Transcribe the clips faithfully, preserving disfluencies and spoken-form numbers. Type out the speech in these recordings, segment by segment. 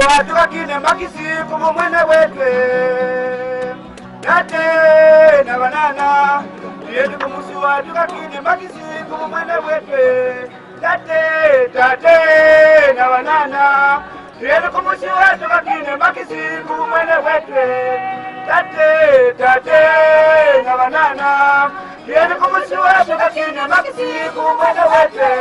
Tukakine makisi ku bumwene bwetu. Tate na banana, yeni kumusiwa tukakine makisi ku bumwene bwetu. Tate, tate na banana, yeni kumusiwa tukakine makisi ku bumwene bwetu. Tate, tate na banana, yeni kumusiwa tukakine makisi ku bumwene bwetu.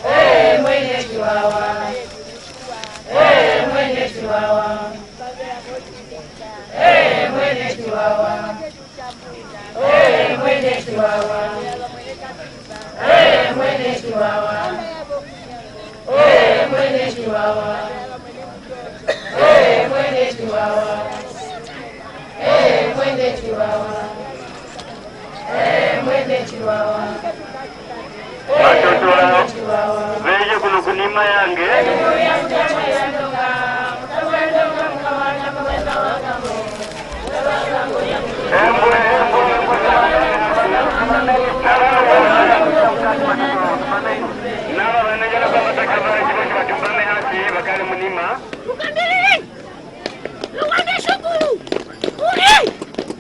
Ee, Mwene Chiwawa. Ee, Mwene Chiwawa. Ee, Mwene Chiwawa. Ee, Mwene Chiwawa. Ee, Mwene Chiwawa. Ee, Mwene Chiwawa. Ee, Mwene Chiwawa. Ee, Mwene Chiwawa. Ee, Mwene Chiwawa. Batoto abo beje kuno kunima yange. Embwe, embwe, embwe. Naba banengela kwa batakabara chibo chibatumbame hasi bakale munima. Luwande shukulu. Uli.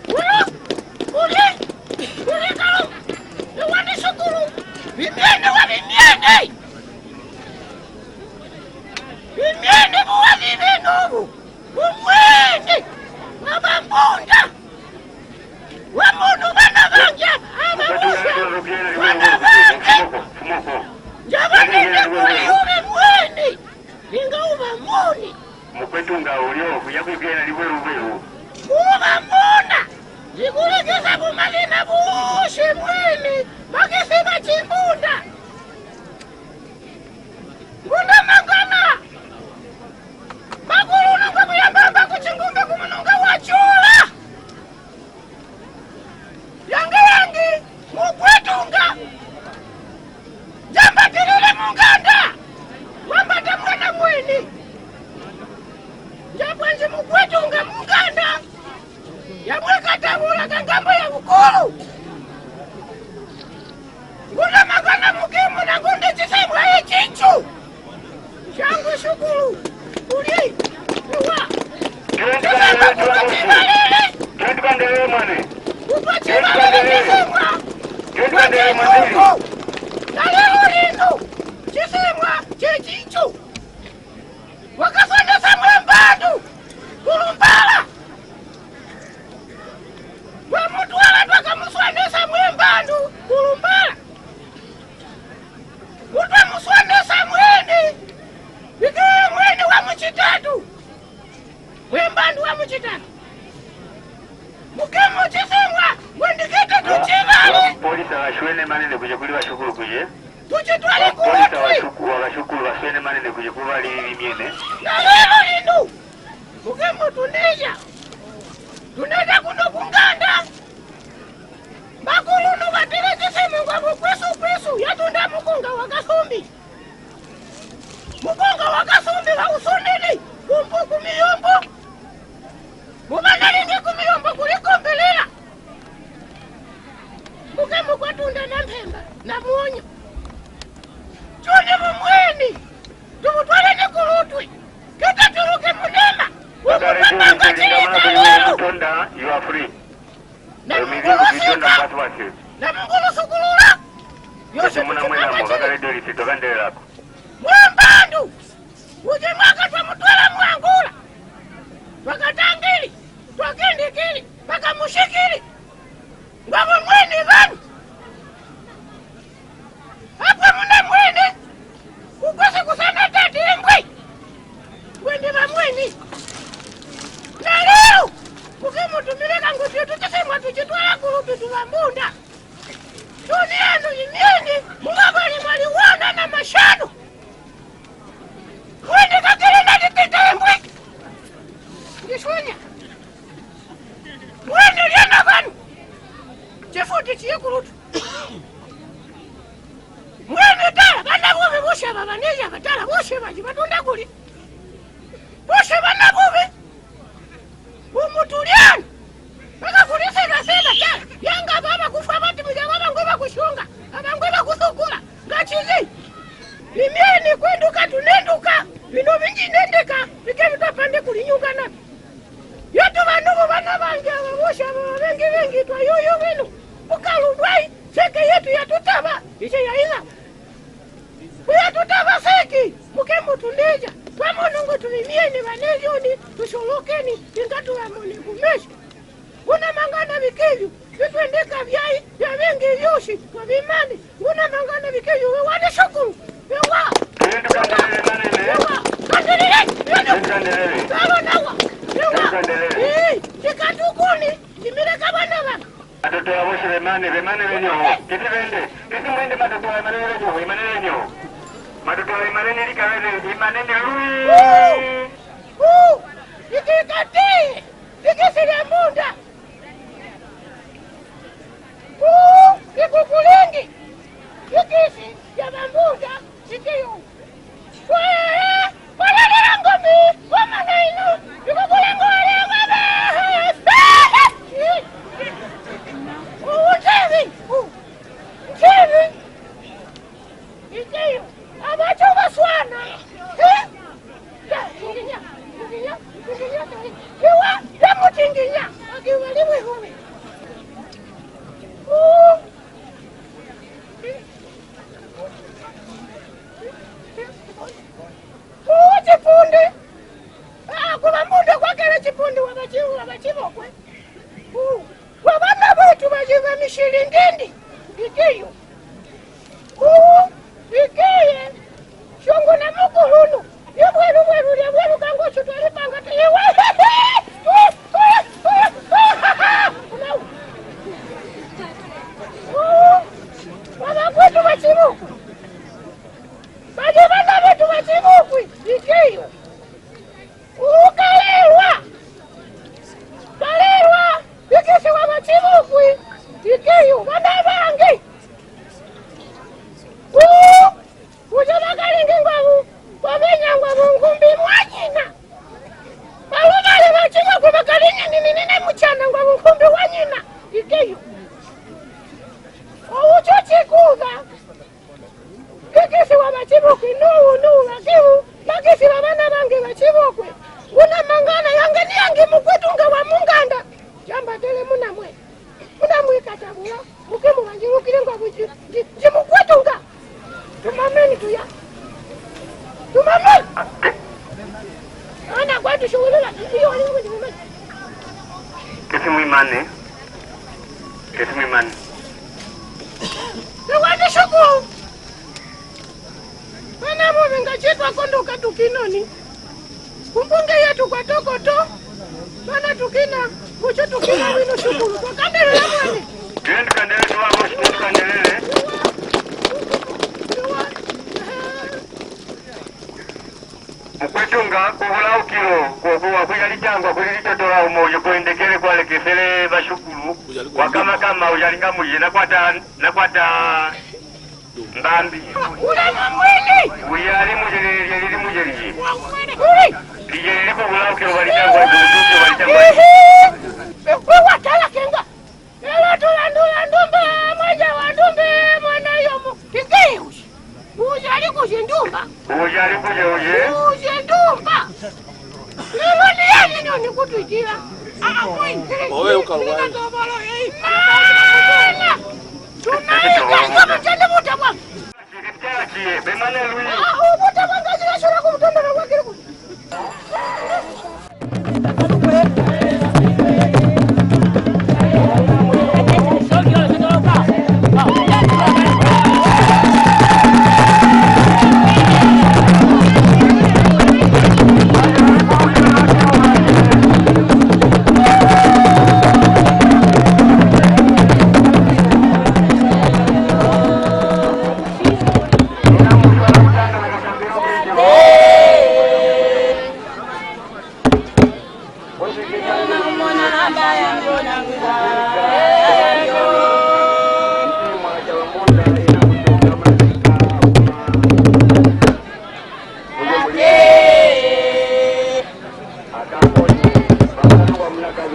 Ulu. Uli. Uli kalo. Luwande shukulu. Bimyende wa bimyende. Bimyende buwa bibenobu. Bumwende. Mabambonda. Wa munu bana bange. Aba musa. Bana bange. Njaba nende kuli ube mwende. Inga uba moni. Mukwetu nga ulio, kuya kwikela libwelubwelu. Kuba mona, zikulekesa bumalina bushi mwene, bakisi ba chimbunda. Ngunda mangana, makulu nungwe kuyambamba ku chingumbe ku mununga wa chula. Yangi yangi, mukwetunga. Njambatilile munganda. Wambata mwana mweni. Njabwanji mukwetunga munganda. Yamweka tabula ka ngambo ya bukulu. Ngunda makana mukimu na ngunde chisemwa ye chinchu. Shangwe shukulu. Uli. Ewa. Chisemwa kutwa chibalele. Kutwa chibalele chisemwa. Kutwa chisemwa. Na lelo lino. Chisemwa che chinchu. Wakasonesa Mwembandu. Kulumbala. Wamutwala twakamuswanesa Mwembandu. Kulumbala. Utwa muswanesa mwene. Ike mwene wa muchitatu. Mwembandu wa muchitatu. Mukemo chisemwa, wendikete tuchibale. Polisi akashwene manene kuje kuli bashukulu kuje. Tuchitwale kulutwi. Polisi abashuku-, abashukulu bashwene manene kuje kubali bimyene. Na lelo linu. Mukemo tunija. Tunija kuno kunganda. Bakulu nubatele chisemwa ngwabo kwesu kwesu yatunda mukonga wa kasumbi. Mukonga wa kasumbi wa usonele kumpu kumiyombo. Mubanalenge kumiyombo kulikombelela. Mukemo kwatunda na mpemba na mwonyo. Chone bumweni. Tumutwaleni kulutwi. Keta tuluke munema. Ukupanga chilika lelo. Tonda, you are free. Na mungulu sika. Na mungulu sukulula. Yose muna mwenamo, bakale doli sito kandelelako. Mwembandu. Uje mwaka twamutwala mwangula. Twakatangili. Twakindikili. Bakamushikili. Ngwabo mwene bani. Apa muna mwene. Kukwese kusana tati embwe. Wende ba mwene. Na leo. Kuke mutumile kangu tuyo tuchisemwa tuchitwala kulupi tubambunda. Tuni anu imyeni. Mungabali mwali wana na mashano. Mwene kakele na lipita embwe. Ndishonya. Mwene liana bani. Chifuti chiye kulutu. Mwene tala, bana bobe boshe aba baneja batala boshe baji batunda kuli. Boshe bana bobe. Umutuliani. Bakakulisela sela tala. Yanga baba kufwa bati muja baba ngwe bakushunga. Baba ngwe bakusukula. Ngachili. Mimyeni kwenduka tunenduka. Bino binji nendeka. Bike bitapande kulinyuka nabi. Yetu banu bo bana bange aba boshe aba bengi bengi twayoyo binu. Bukalu bwai, seke yetu yatutaba, ishe yaila. Kuyatutaba seki, muke mutunija. Twamonongo tubimyeni banejoni, tusolokeni, inga tubamone kumeso. Nguna mangana bikibyo, bitwendeka byai, bya bengi byosi, twabimani. Nguna mangana Mwende matoto a manene leo, imanene nyo. Matoto a manene likawele, imanene lui. Huu! Huu! Iki kati! Iki sile mbunda! Huu! Iku kulengi! Iki si ya bambunda! Iki yo! Huu chipundi! Ah, kuba mbunda kwakele chipundi waba chi-, waba chibokwe. Huu, kwa bana betu bajiba mishilindindi. Ikiyo. Huu, ikiye. Shongo na mukulunu. Ibwelu bwelu lya bwelu kango chutwali panga ti iwe. Huu, waba kwetu bachibuku. Bali bana betu bachibukwi, ikiyo. Ukalelwa. Kalelwa, ikisi wa bachibukwi, ikiyo, bana bangi. U, uja bakalingi ngwabu, kwa benya ngwabu nkumbi mwanyina. Balubale bachibukwi bakalingi nininine muchana ngwabu nkumbi wanyina, ikiyo. Oucho chikuba. Kakisi wa bachibukwi, nuwu, nuwu, bakibu, bakisi ba bana bangi bachibukwi. Una mangana yange ni yangi mukwetu nga wa munganda. Jamba tele muna mwe. Muna mwe katabula, mukimu banjilukile ngwa kuji, ji, ji mukwetu nga. Tumameni tuya. Tumameni. Ana kwa tushuwulula, iyo wali ngwa tumameni. Kesi mwimane. Kesi mwimane. Ni kwa tushuku. Bana bobe nga chitwa kondo katukinoni. Kumbunge yetu kwa tokoto. Bana tukina, kucho tukina wino shukulu. Kwa kandelele mwane. Twende kandelele, twende kandelele. Mukwetu nga kubula ukilo, kwa kuwa kuya litangwa kuli litotola umo uyo kwendekele kwalekesele bashukulu, kwa kama kama ujalinga muje, nakwata, nakwata mbambi. Ula mamwele. Uya ali mujelele, lili mujelele. Mamwele. Uli. Lijelele kubula ukilo balitangwa, kubula ukilo balitangwa. Ehe. Ehe, watala kenga. Lelo tulandula ndumba, mweja wa ndumba, mwana yomu. Kiki uji. Uji ali kuji ndumba. Uji ali kuji uji. Uji ndumba. Lelo ni yani nyo ni kutwikila. Ah, ah, koi. Owe ukalwa. Ni katobalo, eh. Mwana. Tunaika, kama chende buta kwa. Ah, ah, buta kwa ngazi la shura kumtondo na kwa kiriku.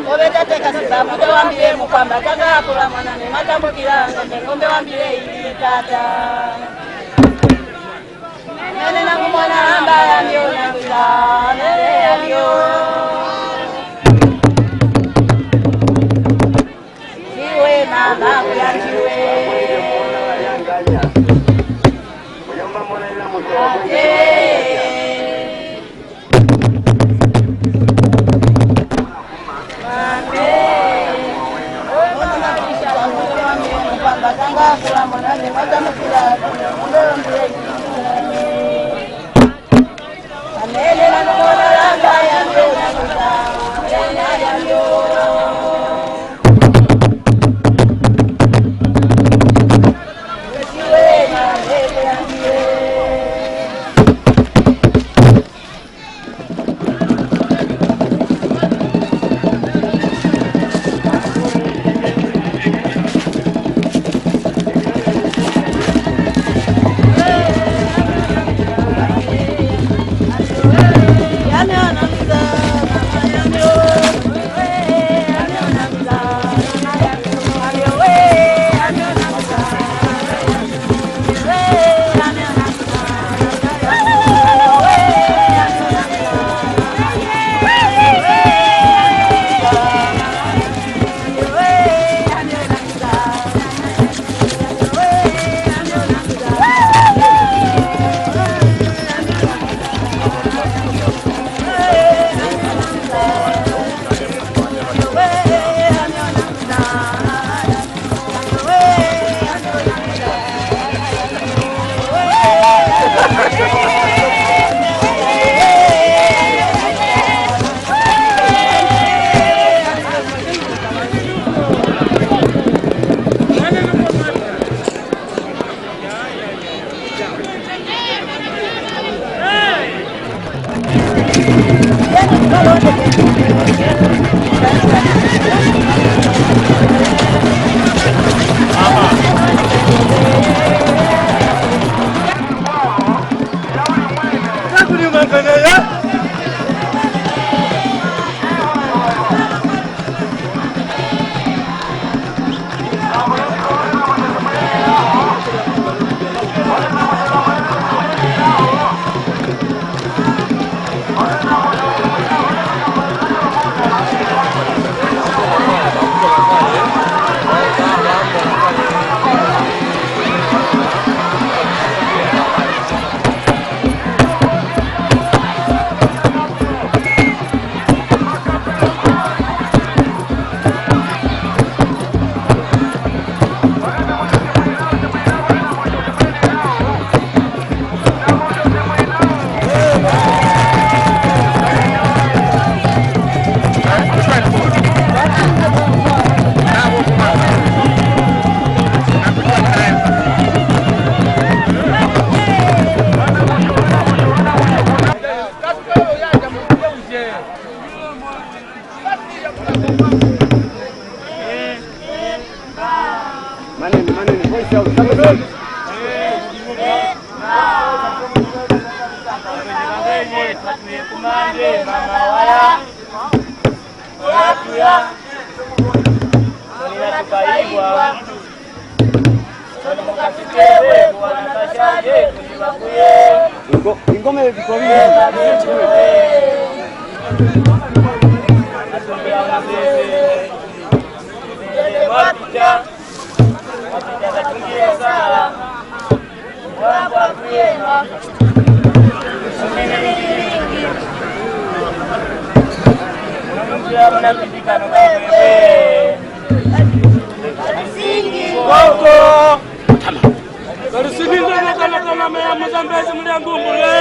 Obe tate kasi bamuto wambile mukwamba tanga akula mwana ne matambukila ngombe ngombe wambile ili tata. Nene na kumwana amba ya mio na kila, nene ya mio. Ndiwe mama kuya ndiwe. Ate. Manene, manene, voice out, double voice. Ingo-, ingoma ye biko bini. Kalisingi kana kana meya muzambezi mulyangumbule.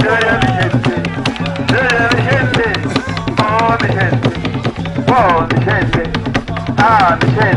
Yo, yo, mi gente. Yo, yo, mi gente. Oh, mi gente. Oh, mi gente. Ah, mi gente.